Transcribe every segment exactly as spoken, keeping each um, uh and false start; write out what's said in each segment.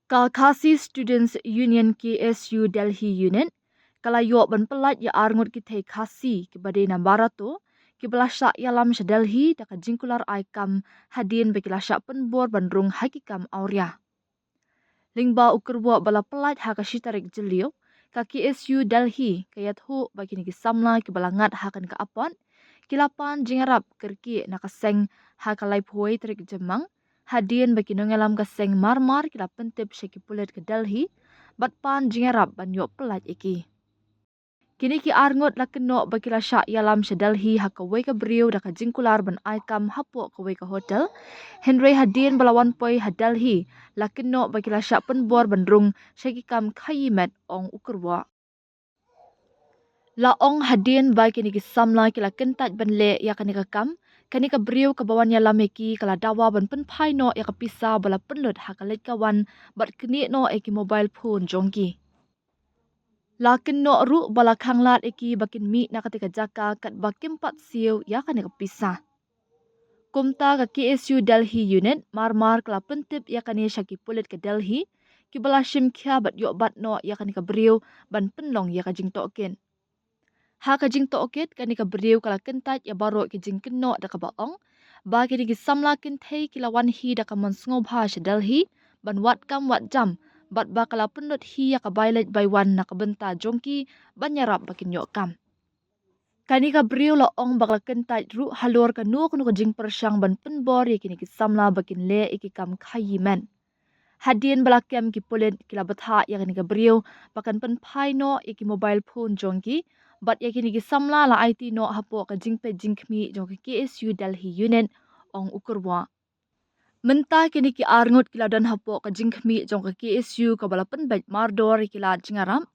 Ka Khasi Students Union K S U Delhi Unit ka la ïoh ban pyllait ïa arngut ki thei Khasi kiba dei na Barato kiba la shah ïalam sha Delhi da ka jingkular ai kam hadien ba ki la shah pynbor ban rung ha ki kam awria. Lyngba u kyrwoh ba la pyllait ha ka shi tarik Jylliew, ka K S U Delhi ka ïathuh ba kine ki samla kiba la ngat ha kane ka apot ki la pan jingïarap kyrkieh na ka seng ha ka laiphew tarik Jymmang, hadien ba ki nongïalam ka seng marmar ki la pyntip sha ki pulit ka Delhi bad pan jingïarap ban ïoh pyllait ïa ki. Kine ki arngut la kynnoh ba ki la shah ïalam sha Delhi ha kawei ka briew da ka jingkular ban ai kam hapoh kawei ka hotel, hynrei hadien ba la wan poi ha Delhi la kynnoh ba ki la shah pynbor ban rung sha ki kam khaïi met, ong u kyrwoh. La ong hadien ba kine ki samla ki la kyntait ban leh ïa kane ka kam, kane ka briew kaba wan ïalam ïa ki ka la dawa ban pynphai noh ïa ka pisa ba la pynlut ha ka leit ka wan bad knieh noh ïa ki mobile phone jong ki. La kynnoh ruh ba la khanglad ïa ki ba kin mih na katei ka jaka katba kim pat siew ïa kane ka pisa. Kumta ka K S U Delhi Unit marmar ka la pyntip ïa kane sha ki pulit ka Delhi kiba la shim khia bad ïoh bat noh ïa kane ka briew ban pynlong ïa ka jingtohkit. Ha ka jingtohkit kane ka briew ka la kyntait ïa baroh ki jingkynnoh da kaba ong ba kine ki samla kynthei ki la wan hi da ka mon sngewbha sha Delhi ban wad kam wad jam bad ba ka la pynlut hi ïa ka bai leit bai wan na ka bynta jong ki ban ïarap ba kin ïoh kam. Kane ka briew la ong ba ka la kyntait ruh halor kano kano ka jingpyrshang ban pynbor ïa kine ki samla ba kin leh ïa ki kam khaïi met. Hadien ba la kem ki pulit ki la bthah ïa kane ka briew ba kan pynphai noh ïa ki mobile phone jong ki bad ïa kine ki samla la aiti noh hapoh ka jingpeit jingkhmih jong ka K S U Delhi Unit, ong u kyrwoh. Mynta kine ki arngut ki la don hapoh ka jingkhmih jong ka K S U kaba la pynbeit mardor ïa ki lad jingïarap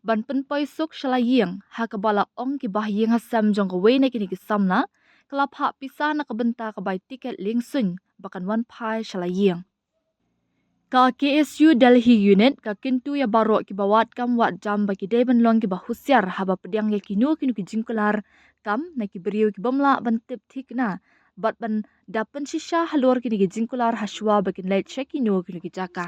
ban pynpoi suk sha la ïing, ha kaba la ong ki bahaïing hasem jong kawei na kine ki samla ka la phah pisa na ka bynta ka bai tiket liengsuiñ ba kan wan phai sha la ïing. Ka K S U Delhi Unit ka kyntu ïa baroh kiba wad kam wad jam ba ki dei ban long kiba husiar haba pdiang ïa kino kino ki jingkular kam na ki briew ki bym lah ban tip thikna bad ban da pynshisha halor kine ki jingkular hashwa ba kin leit sha kino kino ki jaka.